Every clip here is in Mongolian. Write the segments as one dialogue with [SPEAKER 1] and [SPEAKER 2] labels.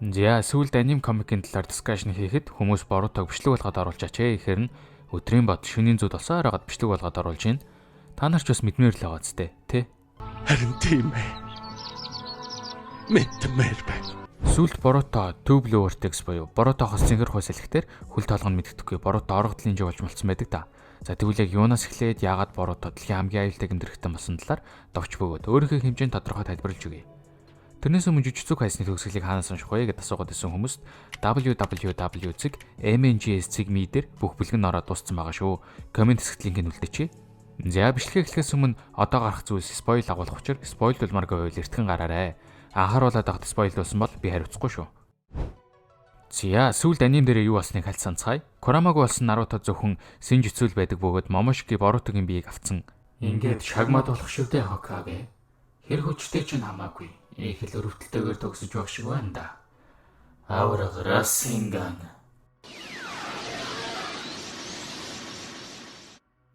[SPEAKER 1] За, сүүлд аним комикийн талаар discussion хийхэд хүмүүс Борутог бичлэг болгоод оруулж ачээ гэхээр нь өдрийн бод шөнийн зүд болсон оройгод бичлэг болгоод оруулж байна. Та нар ч бас мэдмээр л байгаа зү, тэ?
[SPEAKER 2] Харин тийм ээ. Мэдмээр байна.
[SPEAKER 1] Сүүлд Боруто Two Blue Vortex буюу Борутохоос цэнхэр хойс элхтэр хөл толгонд мэддэхгүй Боруто оргодлын жиг болж мулцсан байдаг да. За, тэгвэл яг юунаас эхлээд яагаад Боруто дэлхийн хамгийн аюултай гэмтэрхтэн болсон талаар довч бөгөөд өөрийнхөө хэмжээнд тодорхой тайлбарлаж өгье. Тэрнээс өмнө Jujutsu Kaisen-ы төгсгөлийг хаанаас унших вэ гэдээ асуугаад байсан хүмүүст www.mngs.me дээр бүх бүлэг нь ороод дууссан байгаа шүү. Коммент хэсэгт линкийг үлдээчихье. За, бичлэгээ эхлэхээс өмнө одоо гарах зүйлс spoil агуулах учир spoil болмооргүй байвал эртхэн гараарай. Анхааруулаад байхад spoil болсон бол би хариуцахгүй шүү. За, сүүлд аним дээр юу болсныг хальт санацгаая. Курамаг болсон Наруто зөвхөн Синжүцүүл байдаг бөгөөд Момошики Борутогийн биеийг авцсан.
[SPEAKER 3] Ингээд шагмаад болох шүү дээ, Хокаге. Хэр хүчтэй ч хамаагүй. Их л өрөвдөлтөөр төгсөж байх шиг байна да. Авраг Расинган.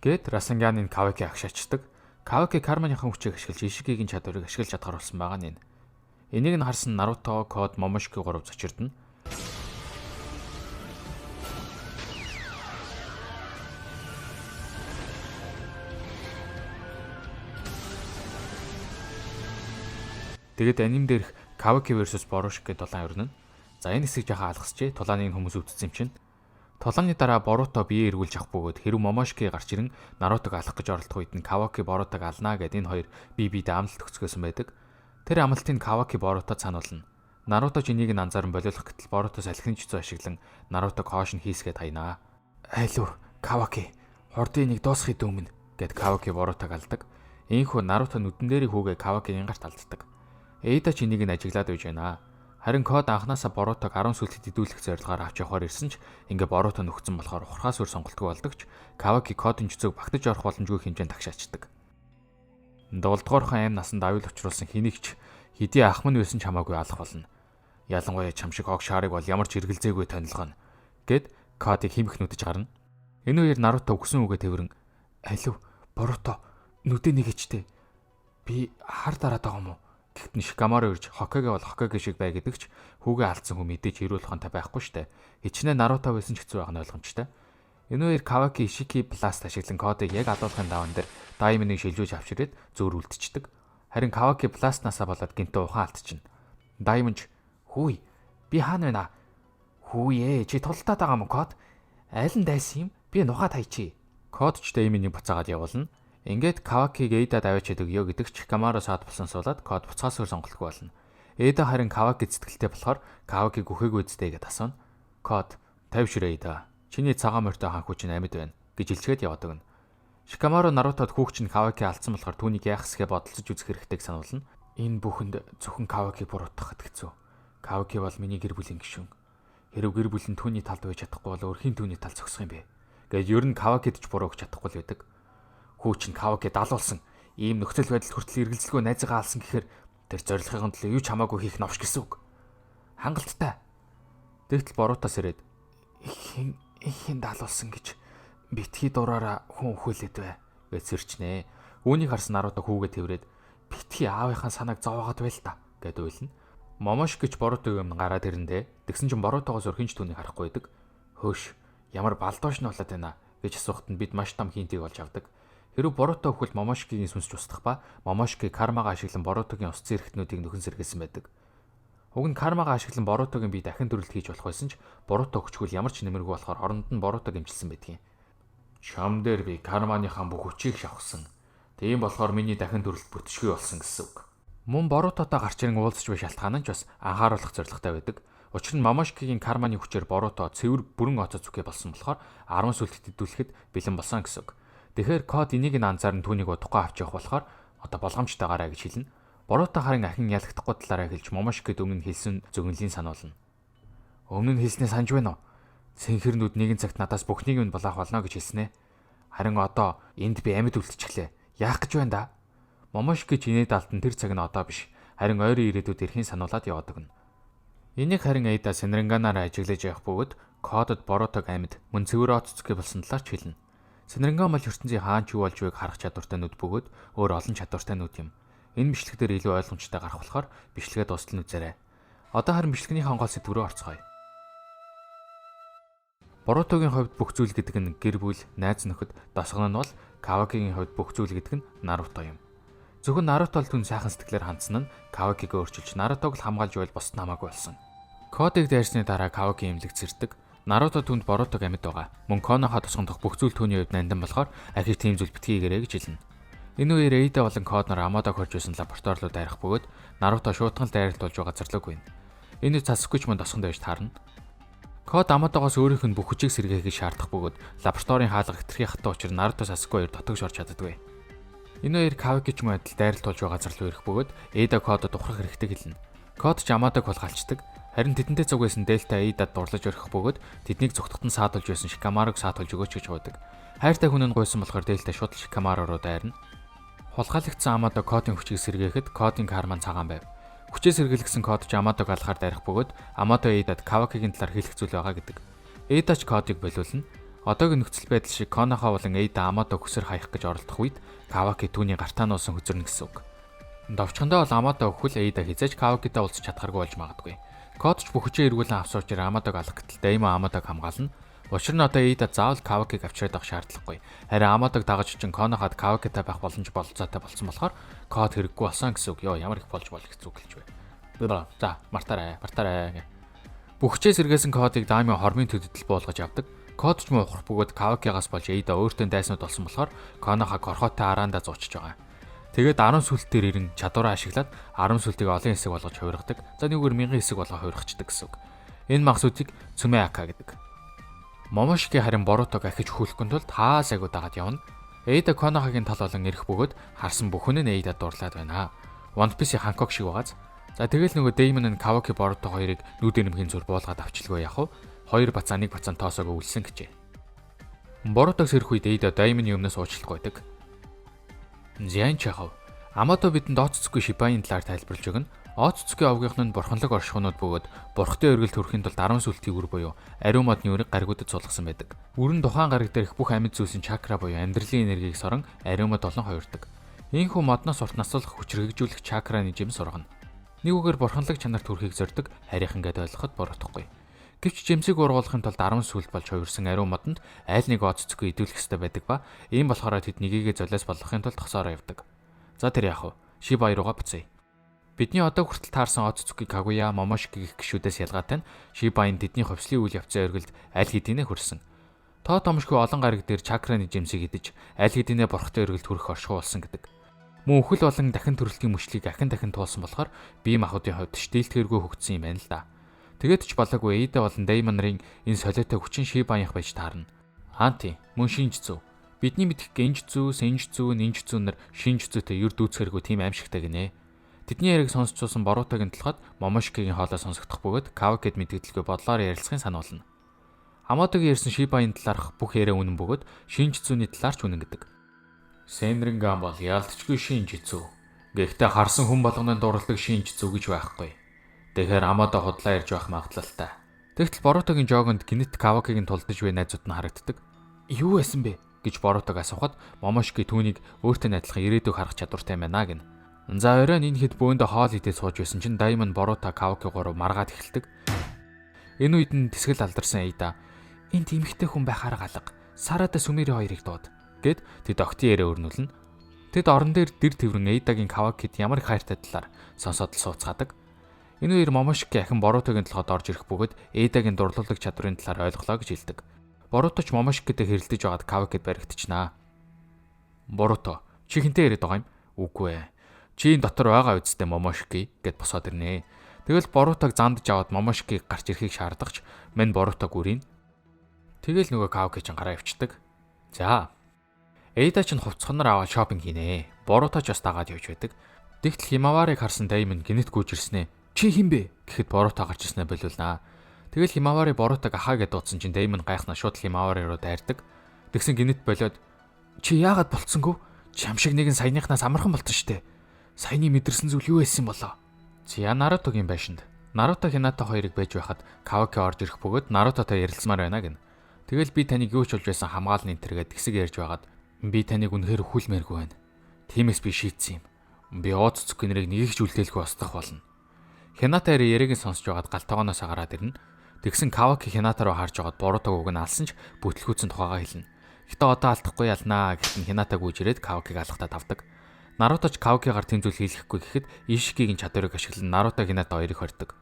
[SPEAKER 1] Гэт Расинганын Каваки агшаачдаг. Каваки Карманыхан хүчийг ашиглаж Ишигигийн чадварыг ашиглаж чадхаар болсон байгаа нь энэ. Энийг нь харсан Наруто, Код, Момошики гурав зочирдно. Тэгээд аним дээрх Каваки versus Борошик гэдэг тулаан өрнө. За, энэ хэсгийг жаахан алгасчээ. Тулааны хүмүүс өвдсөн юм чинь. Тулааны дараа Боруто бие эргүүлж авах бөгөөд хэрв Момошики гарч ирэн Нарутог алах гэж оролдох үед нь Каваки Борутог алнаа гэд энэ хоёр бие биедээ амлалт өгцгөөсөн байдаг. Тэр амлалтыг Каваки Боруто сануулна. Наруто ч энийг нь анзааран болиулах гэтэл Боруто салхины жүцүү ашиглан Нарутог хоош нь хийсгээд хаянаа. Айлуу Каваки, хурдын нэг дуусахын өмнө гэд Каваки Борутог алдаг. Ийхүү Наруто нүдэн дээрээ хүүгээ Кавакигийн гарт алддаг. Эйда ч энийг нь ажиглаад байж байна. Харин Код анханасаа Борутог 10 сүлтэд идүүлэх зорилгоор авч явахаар ирсэн ч ингээ Боруто нөхцөн болохоор ухрахаас өөр сонголтгүй болдог ч Каваки Кодын жүцөөг багтаж орох боломжгүй хэмжээнд тагшаачдаг. Долдугаархан аим насанд аюул учруулсан хэнийг ч хэдий ах минь байсан ч хамаагүй алах болно. Ялангуяа чам шиг ог шаарыг бол ямар ч эргэлзээгүй тонилгоно гэд Кодыг химх нүдэж гарна. Энэ үеэр Наруто өгсөн үгээ тэрэн алив Боруто нүдэ нэгэжтэй би хар дараад байгаа юм уу? Тэгт нь Шикамару ирж Хокаге бол Хокаге шиг бай гэдэг ч хүүгээ алдсан хүн мэдээж эрүүл ухаантай байхгүй штэ. Хичнээн Наруто байсан ч хэцүү байх нь ойлгомжтой. Энэ үеэр Каваки Ишики Бласт ашиглан Кодыг яг алуулахын даван дээр Даймоныг шилжүүлж авч ирээд зөөр үлдчихдэг. Харин Каваки Бластнасаа болоод гинтээ ухаан алдчихна. Даймон ч хүүй би хаана байна? Хүү ээ, чи тултаад байгаа юм Код? Аль нь дайсан юм? Би нухаад хайчи. Код ч Даймоныг буцаагаад явуулна. Ингээд Кавакиг Эйдад аваачаад өгье гэдэг ч Камаро саад болсон суулаад Код буцаас өөр сонголтгүй болно. Эйда харин Каваки сэтгэлтэй болохоор Кавакиг үхээгүй үсттэй гэдээ асууна. Код "Тайвшир Эйда. Чиний цагаан морьтой хаан хүү чинь амьд байна" гэж хэлчихэд яваад өгнө. Шикамару Нарутод хүүхч нь Каваки алдсан болохоор түүнийг яах гэсгээ бодолцож үзэх хэрэгтэйг сануулна. Энэ бүхэнд зөвхөн Каваки буруутгахад хэцүү. Каваки бол миний гэр бүлийн гишүүн. Хэрв гэр бүл нь түүний талд байж чадахгүй бол өөр хэн түүний талд зогсох юм бэ? Гэж ер нь Кавакид ч буруу өгч чадахгүй л байдаг. Хүү чинь Каваки далуулсан. Ийм нөхцөл байдалд хүртэл эргэлзэлгүй найзыгаа алсан гэхээр тэр зорилгын төлөө юу ч хамаагүй хийх новш гэсэн үг. Хангалттай. Тэгтэл Борутаас ирээд хэн хэн далуулсан гэж битгий дураараа хүн өхөөлөд бай гэж сэрчнэ. Үүнийг харсан Наруто хүүгээ тэрврээд битгий аавынхаа санааг зовоогоод байл та гэд уйлна. Момош гэж Борутогийн өмнө гараад ирэндээ тэгсэн чинь Борутогоос өөр хэн ч түүнийг харахгүй байдаг. Хөөш, ямар балдоош нь болоод байна гэж асуухад нь бид маш том хинтийг олж авдаг. Хэрв Боруто өхөл Момошкигийн сүнс ч устдах ба Момошки кармагаа ашиглан Борутогийн ус зэрэгтнүүдийг нөхөн сэргээсэн байдаг. Уг нь кармагаа ашиглан Борутогийн бие дахин төрөлт хийж болох байсан ч Боруто өгчгүүл ямар ч нэмэргүй болохоор оронд нь Борутог эмчилсэн байдгийн. Чам дээр би карманыхаа бүх хүчийг шавхсан. Тийм болохоор миний дахин төрөлт бүтшгүй болсон гэсэн үг. Мөн Борутотой гарч ирэн уулзч буй шалтгаан нь ч бас анхааруулах зорилготой байдаг. Учир нь Момошкигийн карманы хүчээр Боруто цэвэр бүрэн оцоо зүхээ болсон болохоор 10 сүлтэд хэдүүлэхэд бэлэн болсон гэсэн үг. Тэгэхээр Код энийг нь анзааран түүнийг удахгүй авч явах болохоор одоо болгоомжтойгоорой гэж хэлнэ. Боруто харин ахин ялагдахгүй талаараа хэлж Момошкид өмнө нь хэлсэн зөгнөлийн сануулна. Өмнө нь хэлснээ санаж байна уу? Цэнхэрнүүд нэгэн цагт надаас бүхнийг нь булаах болно гэж хэлснэ. Харин одоо энд би амьд үлдчихлээ. Яах гэж байна да? Момошки ч инээд алтан тэр цаг нь одоо биш. Харин ойрын ирээдүйд эрхийн сануулад яваад өгнө. Энийг харин Эйда Сэнрэнганаараа ажиглаж явах бөгөөд Кодод Борутог амьд мөн цэвэр оццгүй болсон талаар ч хэлнэ. Сэнрэнган бол ертөнцийн хаан ч юу болж байгааг харах чадвартай нүд бөгөөд өөр олон чадвартай нүд юм. Энэ бичлэг дээр илүү ойлгомжтой гарах болохоор бичлэгээ дуустал нь үзээрэй. Одоо харин бичлэгнийхээ гол сэдв рүү орцгоё. Борутогийн хувьд бүх зүйл гэдэг нь гэр бүл, найз нөхөд, досгон нь бол Кавакигийн хувьд бүх зүйл гэдэг нь Наруто юм. Зөвхөн Наруто л түн сайхан сэтгэлээр хандсан нь Кавакиг өөрчилж Нарутог л хамгаалж байвал бусд нь хамаагүй болсон. Кодыг дайрсны дараа Каваки эмнэлэг зэрдэг. Наруто түнд Борутог амьд байгаа. Мөн Коноха тосгондох бүх зүйл түүний хувьд нандин болохоор ахиж тийм зүйл битгий гэрээ гэж хэлнэ. Энэ үеэр Эйда болон Код нар Амадог хорж байсан лаборатори руу дайрах бөгөөд Наруто шуутган л дайралт болж байгаа зарлаг байна. Энэ үед Сасукич мөн тосгонд байж таарна. Код Амадогоос өөрийнх нь бүх хүчийг сэргээхийг шаардах бөгөөд лабораторийн хаалга хэтэрхий хатуу учраа Наруто Сасуке хоёр дотогш орж чаддаггүй. Энэ хоёр Каваки ч мөн адил дайралт болж байгаа газар руу ирэх бөгөөд Эйда Кодод ухрах хэрэгтэй хэлнэ. Код ч Амадог хулгайлцдаг. Харин тэдэнтэй цуг байсан Дельта Эйдад дурлаж орхих бөгөөд тэднийг зүгтахад нь саадулж байсан Шикамаруг саатуулж өгөөч гэж гуйдаг. Хайртай хүн нь гуйсан болохоор Дельта шууд л Шикамару руу дайрна. Хулгайлагдсан Амадо Кодын хүчийг сэргээхэд Кодын карман цагаан байв. Хүчээ сэргийлгэсэн Код ч Амадог алхаар дайрах бөгөөд Амадо Эйдад Кавакигийн талаар хэлэх зүйл байгаа гэдэг. Эйда ч Кодыг болиулна. Одоогийн нөхцөл байдал шиг Коноха болон Эйда Амадо хүсэр хаях гэж оролдох үед Каваки түүний гартаа нуусан хөзөрнө гэсэн үг. Довчхондоо бол Амадо өхөл Эйда хизээж Кавакитай уулзах чадхааргүй болж магадгүй. Код ч бүх хүчээ эргүүлэн авсан учраас Амадог алах гэтэл Даймон Амадог хамгаална. Учир нь одоо Эйда заавал Кавакиг авчираад авах шаардлагагүй. Харин Амадог дагаж очин Конохад Кавакитай байх боломж бололцоотой болсон болохоор Код хэрэггүй болсон гэсэн үг. Йоо, ямар их болж болох хэцүү гэлж бай. За, мартаарай, мартаарай. Бүх хүчээ сэргээсэн Кодыг Даймон хормын төдөдөл буулгаж авдаг. Код ч мөн ухрах бөгөөд Кавакигаас болж Эйда өөртөө дайснууд болсон болохоор Коноха горхоотой араандаа зуучж байгаа. Тэгээд 10 сүлт дээр ирэн чадвараа ашиглаад 10 сүлтийг олон хэсэг болгож хувиргадаг. За, нэгүр мянган хэсэг болгоо хувиргачихдаг гэсэн үг. Энэ махсуудыг Цүмэ Ака гэдэг. Момошики харин Борутог ахиж хүлэхгүй тулд хаа сайгүй дагаад явна. Эйда Конохагийн тал болон ирэх бөгөөд харсан бүхэн нь Эйда дурлаад байна. One Piece-ийн Ханкок шиг байгааз. За, тэгэл нөгөө Деймон нь Каваки Боруто хоёрыг нүд нэмхийн зүр буулгаад авчилгүй яах вэ? Хоёр бацаа нэг бацаан тоосоог өвлсөн гэжээ. Борутог сэрэх үед Эйда Деймоны өмнөөс уучлалт гуйдаг. Зян Чахов Амадо бидэнд Оцоцгүй Шибаийн талаар тайлбарлаж өгнө. Оцоцгүй овгийнх нь бурханлаг оршихуунууд бөгөөд бурхтай өргөл төрөхийн тулд 10 сүлтийн үр буюу ариун модны үрэг гаригуудад суулгасан байдаг. Үр нь тухайн гариг дээрх бүх амьд зүйлсийн чакра буюу амьдралын энергийг сорон ариун мод болон хоёрдог. Ийхүү модноос урт насалх хүчрхэгжүүлэх чакраны жим сургана. Нэг үгээр бурханлаг чанар төрхийг зорддог харийнхан гэдээ ойлгоход буруудахгүй. Гэвч жимсийг ургуулахын тулд 10 сүлт болж хувирсан ариун модонд айл нэг Оцоцгүй идүүлэх ёстой байдаг ба ийм болохоор тэд нэгийгээ золиос болгохын тулд хосоороо явдаг. За, тэр яах вэ? Шибай руугаа буцъя. Бидний одоо хүртэл таарсан Оцоцуки Кагуя, Момошики гэх гишүүдээс ялгаатай нь Шибайн тэдний хувьслын үйл явцын оргилд аль хэдийнэ хөрсөн. Тоо томшгүй олон гариг дээр чакраны жимсийг идэж аль хэдийнэ бурхтай оргилд хүрэх оршихуй болсон гэдэг. Мөн үхэл болон дахин төрөлтийн мөчлийг ахин дахин туулсан болохоор бие махбодын хувьд ч дийлдэхэргүй хөгжсөн юм байна л да. Тэгээд ч болоогүй Эйда болон Деймон нарын энэ солиотой хүчин Шибаянх байж таарна. Анти мөн шинж зүй. Бидний мэдэх гинж зүй, сэнж зүй, нинж зүй нар шинж зүйтэй ер дүүцхэргүй тийм аимшигтай гинэ. Тэдний яриаг сонсч суусан Борутогийн толгойд Момошикигийн хоолой сонсогдох бөгөөд Кавакид мэдгэлгүй бодлоор ярилцахын сануулна. Амадогийн ярьсан Шибаийн талаарх бүх яриа үнэн бөгөөд шинж зүйний талаар ч үнэн гэдэг. Сенринган бол яалтчгүй шинж зүй. Гэхдээ харсан хүн болгоны дурлдаг шинж зүй гэж байхгүй. Тэгэхээр Амадо худлаа ярьж байх магадлалтай. Тэгтэл Борутогийн жогонд гинэт Кавакигийн тулдаж буй найзууд нь харагддаг. Юу байсан бэ гэж Борутог асуухад Момошики түүнийг өөртөө найдлахын ирээдүйг харах чадвартай юм байна гэнэ. За, оройн энэ хэд бөөндө хоол идээд сууж байсан чинь Даймон Боруто Каваки гурав маргаад эхэлдэг. Энэ үед нь тэсгэл алдарсан Эйда "Энд эмэгтэй хүн байхаар галга. Сарада Сүмэри хоёрыг дууд" гэд тэд огтын яриа өрнүүлнэ. Тэд орон дээр дэр тэрвэн Эйдагийн Кавакид ямар их хайртай талаар сонсоод л сууцгаадаг. Энэ үеэр Момошики ахин Борутогийн толгойд орж ирэх бөгөөд Эйдагийн дурлуулдаг чадварын талаар ойлголоо гэж хэлдэг. Боруто ч Момошикитэй хэрэлдэж байгаад Кавакид баригдчихнаа. Боруто, чи хинтээ яриад байгаа юм? Үгүй ээ. Чи энэ дотор байгаа үсттэй Момошики гэд босоод ирнэ. Тэгэл Борутог зандж аваад Момошикийг гарч ирэхийг шаардагч мань Борутог үрийн. Тэгэл нөгөө Каваки ч гараа явчихдаг. За. Эйда ч хувцсанаар аваад шопинг хийнэ. Боруто ч бас дагаад явж байдаг. Тэгтэл Химаварыг харсан Даймон гинэт гүйж ирснэ. "Чи хэн бэ?" гэхэд Боруто гарч ирснээ болиулнаа. Тэгэл Химавари Борутог ахаа гэд дуудсан чинь Даймон гайхнаа шууд Химавари руу дайрдаг. Тэгсэн гинэт болиод, "Чи яагаад болцсонгүй? Чам шиг нэгэн саяныхнаас амархан болтон штэ. Саяны мэдэрсэн зүйл юу байсан болоо?" Зя, Нарутогийн байшинд Наруто Хината хоёрыг байж байхад Каваки орж ирэх бөгөөд Нарутотой ярилцмаар байна гэнэ. Тэгэл би таныг юу ч болж байсан хамгаална энэ тэргээд хэсэг ярьж байгаад, би таныг үнэхээр хүлмээргүй байна. Тиймээс би шийдсэн юм. Би Оцоцуки нэрийг нэг ч үлдээлгүй устгах болно. Хината яриаг нь сонсож байгаад гал тогооноос гараад ирнэ. Тэгсэн Каваки Хината руу харж байгаад Борутог уг нь алсан ч бүтлгүүцэн тухайгаа хэлнэ. Гэтэ одоо алдахгүй ялнаа гэхэд нь Хината гүйж ирээд Кавакиг алхтаа тавдаг. Наруто ч Кавакигаар тийм зүйл хийлгэхгүй гэхэд Ишикигийн чадварыг ашиглан Наруто Хината хоёрыг хордог.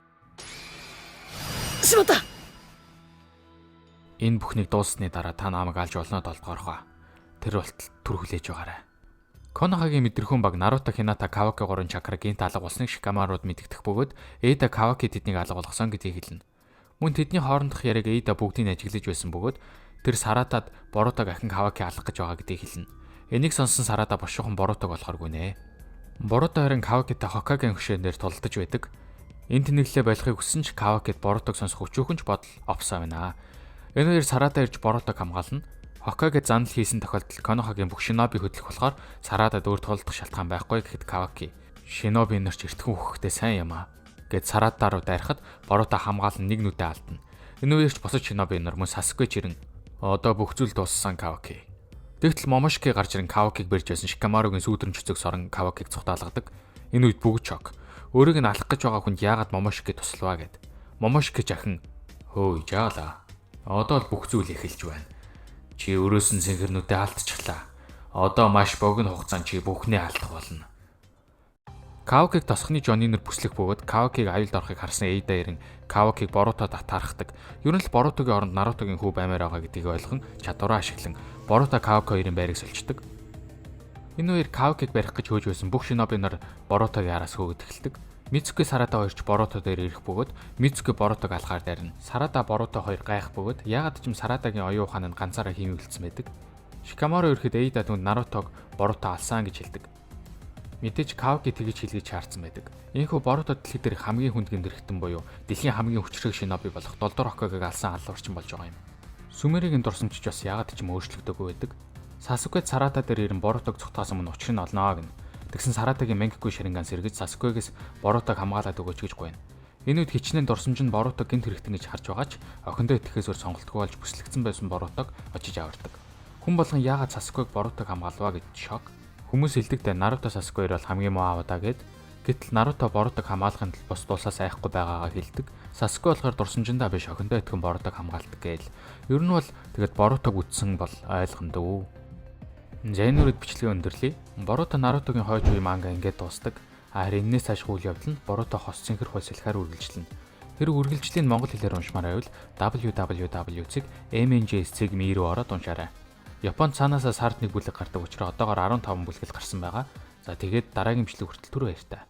[SPEAKER 1] Энэ бүхнийг дууссаны дараа та намайг алж болно долдгоорхоо. Тэр болтол түр хүлээж байгаарай. Конохагийн мэдрэхүүн баг Наруто, Хината, Каваки гурван чакра гинт алга болсныг Шикамарууд мэдэгдэх бөгөөд Эда Каваки тэднийг алга болгосон гэдгийг хэлнэ. Мөн тэдний хоорондох яриаг Эда бүгдийг ажиглаж байсан бөгөөд тэр Саратад Борутог ахин Каваки алах гэж байгаа гэдгийг хэлнэ. Энийг сонссон Сарада бошуухан Борутог болохоор гүнэ. Боруто харин Кавакитай Хокагийн хөшөөн дээр тулдаж байдаг. Энэ тэнэглэлээ болохыг хүссэн ч Кавакид Борутог сонсох өчүүхэн ч бодол овсоо байна. Энэ хоёр Сарада ирж Борутог хамгаална. Хокаге занал хийсэн тохиолдолд Конохагийн бүх шиноби хөдлөх болохоор Сарадад өөр тулдах шалтгаан байхгүй гэхэд Каваки шиноби нарч эртхэн үхэхтэй сайн юм аа гэд Сарада руу дайрахад Боруто хамгаалан нэг нүдэ алдна. Энэ үеэрч босож шиноби нар мөн Сасукэ чирэн одоо бүх зүйл дууссан Каваки. Тэгтэл Момошки гарч ирэн Кавакиг барьж байсан Шикамаругийн сүүдрэн чөцөг сорон Кавакиг цухтаалгадаг. Энэ үед бүгд шок. Өөрийг нь алах гэж байгаа хүнд яагаад Момошки туславаа гэд. Момошки ч ахин хөөе жаалаа. Одоо л бүх зүйл эхэлж байна. Чи өрөөс нь сэнхэрнүүдээ алдчихлаа. Одоо маш богино хугацаанд чи бүхнээ алдах болно. Кавакиг тосхны Жони нэр бүслэх бөгөөд Кавакиг аюулд орохыг харсан Эйда ирэн Кавакиг Борутод атаархдаг. Ер нь л Борутогийн оронд Нарутогийн хүү баймаар байгаа гэдгийг ойлгон чадвараа ашиглан Боруто Каваки хоёрын байрыг сольчдаг. Энэ үеэр Кавакиг барих гэж хөөж байсан бүх шиноби нар Борутогийн араас хөөгд эхэлдэг. Мицуки Сарада хоёр ч Боруто дээр ирэх бөгөөд Мицуки Борутог алахаар дайрна. Сарада Боруто хоёр гайх бөгөөд яагаад ч юм Сарадагийн оюун ухаан нь ганцаараа хиймэглэсэн байдаг. Шикамару ирэхэд Эйда түнд Нарутог Боруто алсан гэж хэлдэг. Мэдээж Каваки тэгж хэлгийг чаарсан байдаг. Ийхүү Боруто дэлхий дээр хамгийн хүнд гэмтрэхтэн буюу дэлхийн хамгийн хүчрэг шиноби болох Долдор Хокагийг алсан алуурчин болж байгаа юм. Сүмэрийн дурсамжч бас яагаад ч юм өөрчлөгдөөгүй байдаг. Сасукэ Сарада дээр ирэн Борутог цухтаас өмнө учрыг нь олноо гэнэ. Тэгсэн Саратагийн Мэнгэгүй Шаринган сэргэж Сасукэгээс Борутог хамгаалаад өгөөч гэж гуйна. Энэ үед хичнээн дурсамж нь Борутог гинт хэрэгтэн гэж харж байгаа ч охиндоо итгэхээс өөр сонголтгүй болж бүслэгдсэн байсан Борутог очиж авардаг. Хүн болгон яагаад Сасукэг Борутог хамгаалваа гэж шок. Хүмүүс хэлдэг дээ Наруто Сасукэ хоёр бол хамгийн муу аавдаа гэд. Гэтэл Наруто Борутог хамгаалахын тулд бус дулсаас айхгүй байгаагаа хэлдэг. Сасукэ болохоор дурсамжиндаа биш охиндоо итгэн Борутог хамгаалдаг гээл. Ер нь бол тэгэд Борутог үтсэн бол ойлгомдов. За энэ үрээд бичлэгээ өндөрлөе. Боруто Нарутогийн хойч үе манга ингээд дуустдаг. Харин энэс цааш үйл явдал нь Боруто хос цэнхэр хууль салхиар үргэлжлэнэ. Хэрэг үргэлжлэлийг монгол хэлээр уншмаар байвал www.mnjs.me рүү ороод уншаарай. Японд цаанаасаа сард нэг бүлэг гардаг учраас одоогоор 15 бүлэг л гарсан байгаа. За тэгээд дараагийн бичлэг хүртэл түр баяртай.